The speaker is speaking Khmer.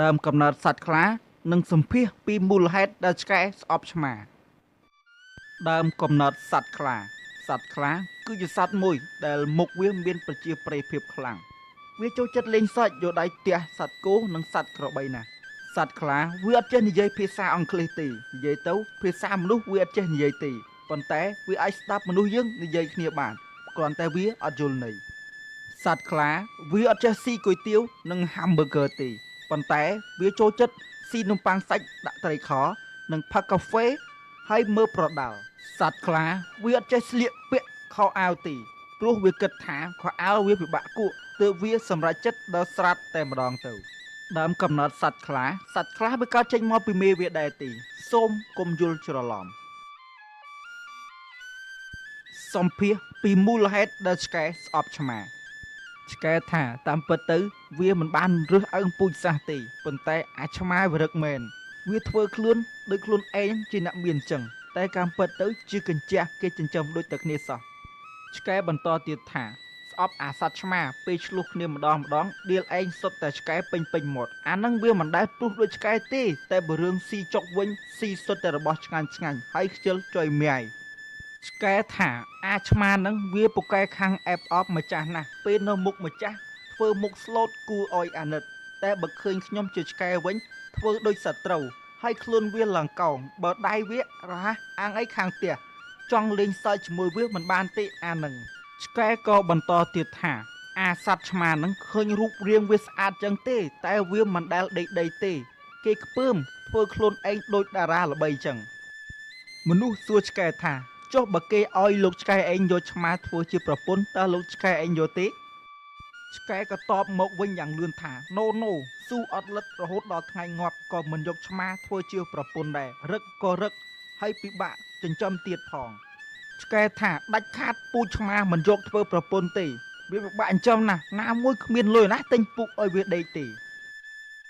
ដើមកំណើតសត្វខ្លានិងសម្ភាសពីមូលហេតុដែលឆ្កែស្អប់ឆ្មា ដើមកំណើតសត្វខ្លាសត្វខ្លាគឺជាសត្វមួយដែលមុខវាមានប្រជាប្រិយភាពខ្លាំងវាចូលចិត្តលេងសើចយកដៃទះសត្វគោនិងសត្វក្របីណាស់សត្វខ្លាវាអត់ចេះនិយាយភាសាអង់គ្លេសទេនិយាយទៅភាសាមនុស្សវាអត់ចេះនិយាយទេប៉ុន្តែវាអាចស្ដាប់មនុស្សយើងនិយាយគ្នាបានគ្រាន់តែវាអត់យល់ន័យសត្វខ្លាវាអត់ចេះស៊ីគុយទាវនិងហាំប៊ឺហ្គឺទេប៉ុន្តែវាចូលចិត្តស៊ីនំប៉័ងសាច់ដាក់ត្រីខនិងផឹកកាហ្វេហើយមើលប្រដាល់សត្វខ្លាវាអត់ចេះស្លៀកពាក់ខោអាវទេព្រោះវាគិតថាខោអាវវាពិបាកគក់ទើបវាសម្រេចចិត្តដល់ស្រាប់តែម្ដងទៅដើមកំណត់សត្វខ្លាសត្វខ្លាវាកើតចេញមកពីមេវាដែរទេសូមកុំយល់ច្រឡំសម្ភាសពីមូលហេតុដែលឆ្កែស្អប់ឆ្មាឆ្កែថាតាមពិតទៅវាមិនបានរើសអើងពូជសាសន៍ទេប៉ុន្តែអាឆ្មាវារឹកមែនវាធ្វើខ្លួនដូចខ្លួនឯងជាអ្នកមានចឹងតែតាមពិតទៅជាកញ្ជះគេចិញ្ចឹមដូចតែគ្នាសោះឆ្កែបន្តទៀតថាស្អប់អាសត្វឆ្មាពេលឆ្លោះគ្នាម្ដងម្ដងដៀលឯងសុទ្ធតែឆ្កែពេញពេញមាត់អានឹងវាមិនដែលព្រុសដូចឆ្កែទេតែបើរឿងស៊ីចុកវិញស៊ីសុទ្ធតែរបស់ឆ្ងាញ់ឆ្ងាញ់ហើយខ្ជិលចុយម៉ាយឆ្កែថាអាឆ្មានឹងវាពូកែខាងអែបអបម្ចាស់ណាស់ពេលនៅមុខម្ចាស់ធ្វើមុខស្លូតគួរឲ្យអាណិតតែបើឃើញខ្ញុំជាឆ្កែវិញធ្វើដូចសត្រូវហើយខ្លួនវាឡើងកោងបើដៃវារហ័សអាងអីខាងផ្ទះចង់លេងសើចជាមួយវាមិនបានទេអានឹងឆ្កែក៏បន្តទៀតថាអាសត្វឆ្មានឹងឃើញរូបរាងវាស្អាតចឹងទេតែវាមិនដែលដេកដីទេគេខ្ពើមធ្វើខ្លួនឯងដូចតារាល្បីចឹងមនុស្សសួរឆ្កែថាចុះបើគេឲ្យលោកឆ្កែឯងយកឆ្មាធ្វើជាប្រពន្ធតើលោកឆ្កែឯងយកទេឆ្កែក៏តបមកវិញយ៉ាងលឿនថាណូណូស៊ូអត់លិតរហូតដល់ថ្ងៃងាប់ក៏មិនយកឆ្មាធ្វើជាប្រពន្ធដែររឹកក៏រឹកហើយពិបាកចិញ្ចឹមទៀតផងឆ្កែថាដាច់ខាតពូជឆ្មាមិនយកធ្វើប្រពន្ធទេវាពិបាកចិញ្ចឹមណាស់ណាមួយគ្មានលុយណាទិញពូកឲ្យវាដេកទេ